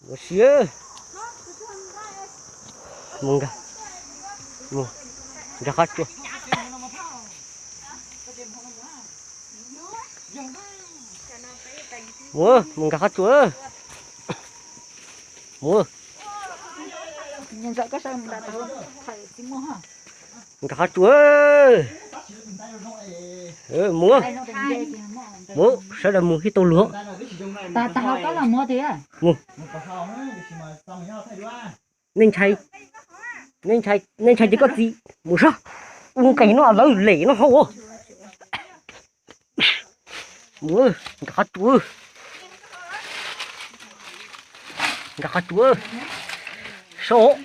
Ua si, mus nkag, mus nkag qhov tsua. Mus, mus nkag qhov tsua. Mus, nkag qhov tsua. Mus, mus, sawv daws mus ib tug luag. Mus, nej ntshai, nej ntshai ces koj txiv mus sab. U nqes no lawv lem no hauv. Mus, nkag qhov tsua, nkag qhov tsua, sab.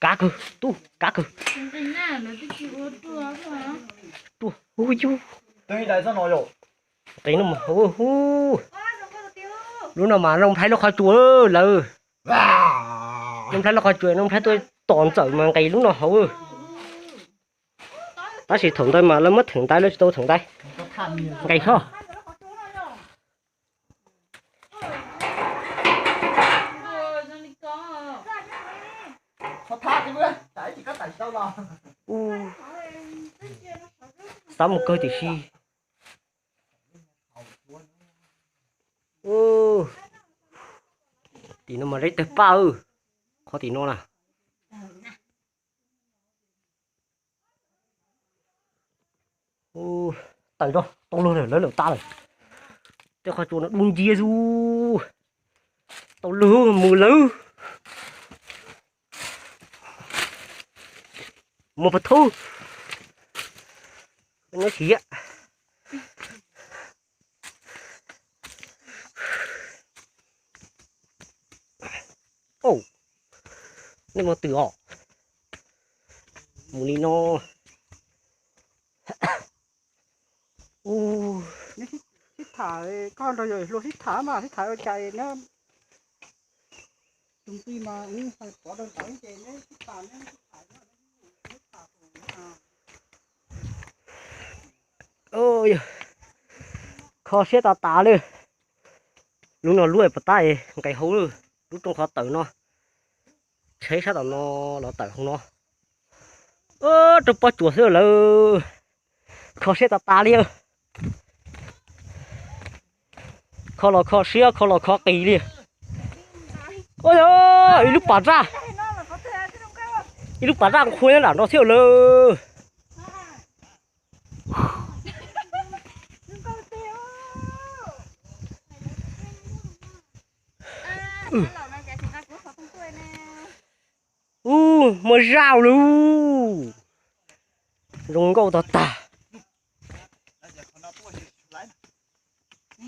Kav kawg, tub, kav kawg. Ua yug, nqis no mus hauv hu. Lub no mas Noo Nplhaib lub qhov tsua lawm. Noo Nplhaib lub qhov tsua, Noo Nplhaib tuaj tom ntxawm mas nqis lub no hauv. Tab sis thaum ntawd mas lawv muab theem ntaiv, lawv tsis tau theem ntaiv. Nqis sab. Xav mus kawg tiam sis tim no mas deb tawg paj, qhov tim no na. Tawm rau tau luag lawm, lawv lawm tas lawm. Tej qhov tsua no dub nciab xwb. Tau luag mus lawm. Mus pov thub. Nyob siv. Nej mus twm os. Mus li no. Sib tham, koj nrog yawg hluas sib tham mas sib tham ua cas na. Tus tij mas pov rau ntawd ces neb sib tham, neb sib tham, neb tham. Kho siab tas tas li. Lub no lub puas tab nqes hauv lub rooj qhov tawm no. Tsheb sab tom no los tawm hauv no. Rau pob tsuas xwb lawm. Kho siab tas tas li. Kho los kho siab, kho los kho qis li. Ua yog ib lub pas raj, ib lub pas raj qhua nyob nram no thiab lawm. Ub, muaj zaj lawm. Zoo nkauj tag tag.